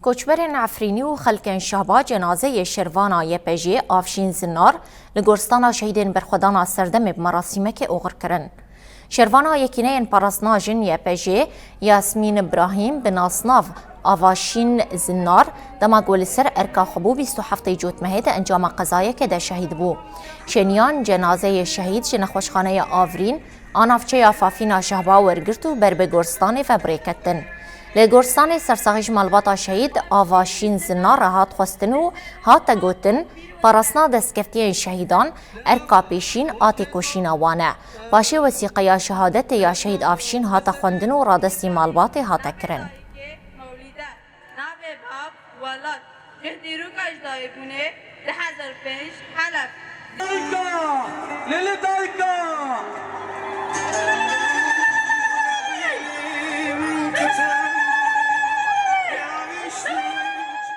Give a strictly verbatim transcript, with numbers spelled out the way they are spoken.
Koçberên Efrînî û xelkên Şehba cenazeyê şervana Y P J Avşîn Zinar li Goristana Şehîdên Berxwedana Serdemê bi merasîmekê oxir kirin. Şervana Yekîneyên Parastina Jin Y P J Yasmîn Brahîm bi nasnav Avşîn Zinar dema ku li ser erka xwe bû bîst û heftê Cotmehê di encama qezayekê de şehîd bû. Şeniyan cenazeyê şehîd ji nexweşxaneya Avrîn a navçeya Fafîna Şehba wergirt û ber bi goristanê ve bi rê ketin. Li goristanê sersaxî ji malbata şehîd Avşîn Zinar re hat xwestin û hate gotin, parastina destkeftiyên şehîdan erka pêşîn a têkoşîna wan e. Paşê wesîqeya şehadetê ya şehîd Avşîn hate xwendin û radestî malbatê hate kirin. Mewlîde, navê bav, welat, cih dîroka ji dayikbûnê, du hezar pênc, Heleb. Dayika! Lili dayika!